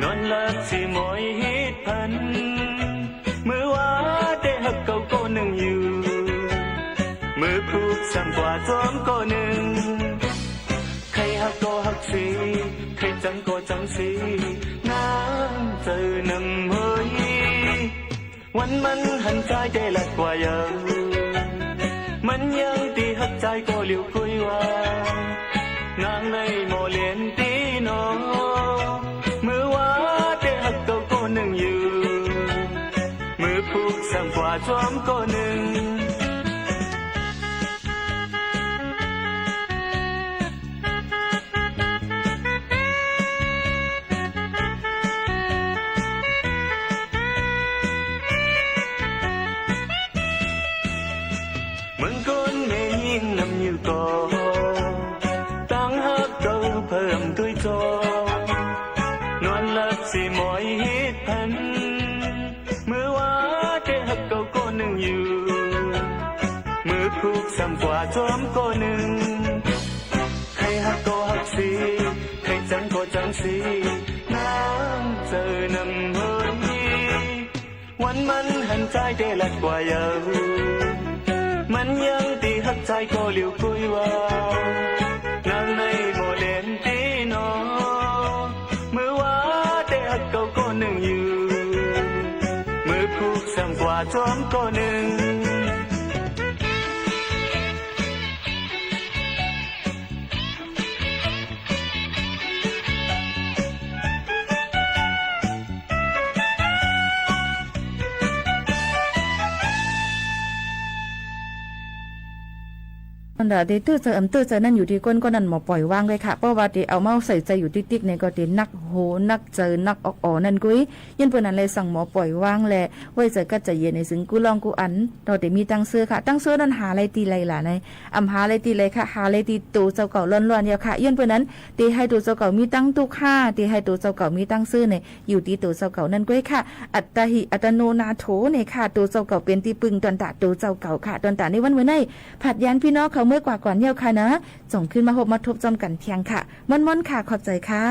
นอนหลับสิหมอยฮิดพัน เมื่อว่าแต่ฮักเก่าก้อนึ่งอยู่ เมื่อพูดซ้ำกว่าจ้อมก้อนึ่ง ใค่ฮักก็ฮักเส ใค่จังก็จังเส น้ำเจ้านำเฮย วันมันหันจายแต่ละกว่าเยา มันยังตี้ฮักจายก้อเหลียวเกยว่า นางในหม้อแหลนตี้หนอ เมื่อว่าแต่ฮักเก่าก้อนึ่งอยู่ เมื่อพูดซ้ำกว่าจ้อมก้อนึ่ง เมืองคนแม่ญิงนำอยู่ก่อ ต่างฮักเก่าเพิ่มตวยจอ นอนหลับสิหมอยฮิดพัน เมื่อว่าแต่ฮักเก่าก่อนึ่งอยู่ เมื่อผูกซ้ำกว่าจอมก่อนึ่ง ใค่ฮักก็ฮักสี ใค่จังก็จังสี น้ำเจอนำเฮย วันมันหันจายแต่ลัดกว่าเยา มันยังตี้ฮักจายก่อเหลียวกุยว่า นางในบ่แลนตี้หนอ เมื่อว่าแต่ฮักเก่าก่อนึ่งอยู่ เมื่อผูกซ้ำกว่าจอมก่อนึ่ง อันดาเตตื้อเจออำตื้อเจอนั้นอยู่ตี้ก้น ก็นั้นหมอปล่อยวางเลยค่ะ เพราะว่าเตเอาเมาใส่ใจ๋อยู่ติ๊กๆ เนี่ยก็เตหนักโห หนักเจอ หนักออกอ่อนั่นกุ้ย ย้อนเปื้อนั้นเลยสั่งหมอปล่อยวางแล ไว้ใจ๋กัดใจ๋เย็นในซึ่งกู้ล่องกู้อัน เนาะ เตมีตังค์ซื้อค่ะ ตังค์ซื้อนั้นหาได้ตี้ใดล่ะใน อำหาได้ตี้ใดค่ะ หาได้ตี้โตเจ้าเก่าล้วนๆ เดียวค่ะ ย้อนเปื้อนั้น เตให้โตเจ้าเก่ามีตังค์ตุ๊กห้า เตให้โตเจ้าเก่ามีตังค์ซื้อใน อยู่ตี้โตเจ้าเก่านั่นก้วยค่ะ อัตตาหิอัตโนนาโถเนี่ยค่ะ โตเจ้าเก่าเป๋นตี้ปึงตนต๋าโตเจ้าเก่าค่ะ ตนต๋าในวันเมื่อนี้ ผัดยานพี่น้องเขาเมื่อกว่าก่อนเยี่ยวค่ะนะ จ่องขึ้นมาฮบมาทบจอมกั๋นเทียงค่ะ ม่อนๆ ค่ะ ขอบใจ๋ค่ะ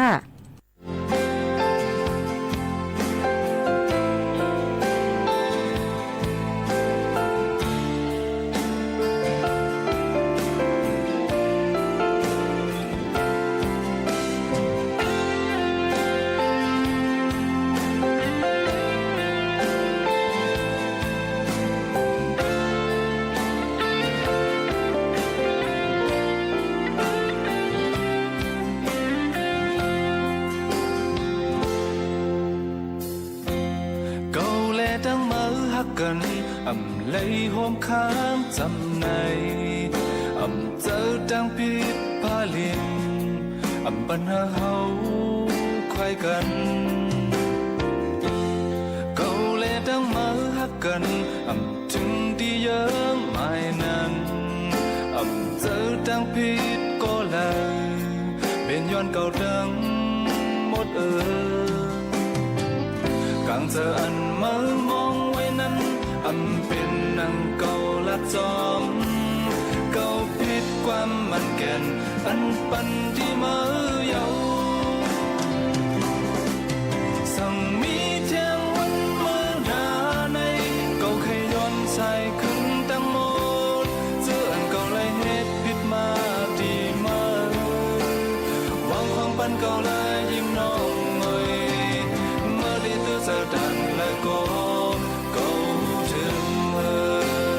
เก่าแลตั้งเมินฮักกั๋น อ่ำไหลโฮมข้ามจ๋ำใน อ่ำเจอตางผิดผลิต อ่ำปันหาเฮาใค่กั๋น เก่าแลตั้งเมินฮักกั๋น อ่ำเถิงตี้เยิงหมายนั้น อ่ำเจอตางผิดก็เลย เป๋นย้อนเก่าตังหมดเอ่อ ก๋างเจออันเมินมองไว้นั้น อ่ำเป๋นหนังเก่าลัดจอม เก่าผิดความมั่นแก่น อันปันตี้เมินเยาว์ สังมีเทียงวันเมินหน้าใน เก่าใค่ย้อนสาย ขึ้นตังหมด เจื้ออันเก่าไล่เฮ็ดผิดมาตี้เมิน หวังขวางปันเก่าไล่ยิ้มน้องเอย เมินตี้ตื้อเจอตันและก็เก่าเถิงเมิน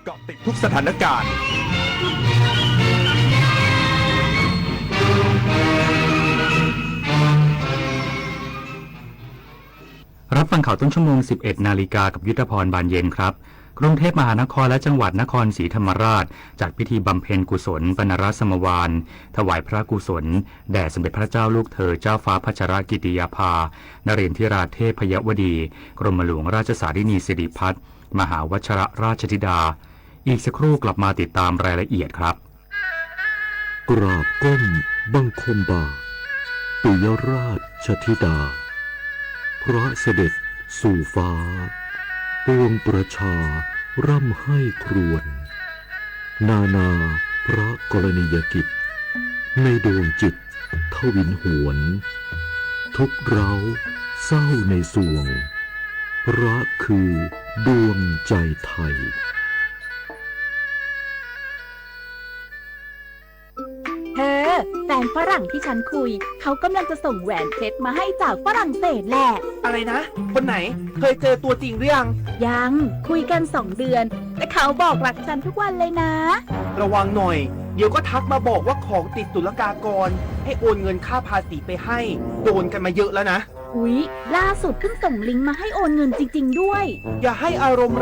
เกาะติดทุกสถานการณ์ รับฟังข่าวต้นชั่วโมง สิบเอ็ดนาฬิกา กับยุทธพร บานเย็นครับ กรุงเทพมหานครและจังหวัดนครศรีธรรมราช จัดพิธีบำเพ็ญกุศลปณรสมวาล ถวายพระกุศลแด่สมเด็จพระเจ้าลูกเธอ เจ้าฟ้าพัชรกิติยาภา นเรนทิราเทพยวดี กรมหลวงราชสารินีสิริพัฒน์ มหาวัชรราชธิดา อีกสักครู่กลับมาติดตามรายละเอียดครับ กราบก้มบังคมบาท ปิยราชธิดา พระเสด็จสู่ฟ้า ปวงประชาร่ำไห้ครวญ นานาพระกรณียกิจ ในดวงจิตทวินหวน ทุกข์ร้าวเศร้าในสวง พระคือดวงใจไทย เธอ แฟนฝรั่งที่ฉันคุย เขากำลังจะส่งแหวนเพชรมาให้จากฝรั่งเศสแหละ อะไรนะ คนไหน เคยเจอตัวจริงหรือยัง ยัง คุยกันสองเดือน แต่เขาบอกรักฉันทุกวันเลยนะ ระวังหน่อย เดี๋ยวก็ทักมาบอกว่าของติดศุลกากร ให้โอนเงินค่าภาษีไปให้ โดนกันมาเยอะแล้วนะ อุ๊ย ล่าสุดเพิ่งส่งลิงก์มาให้โอนเงินจริงๆด้วย อย่าให้อารมณ์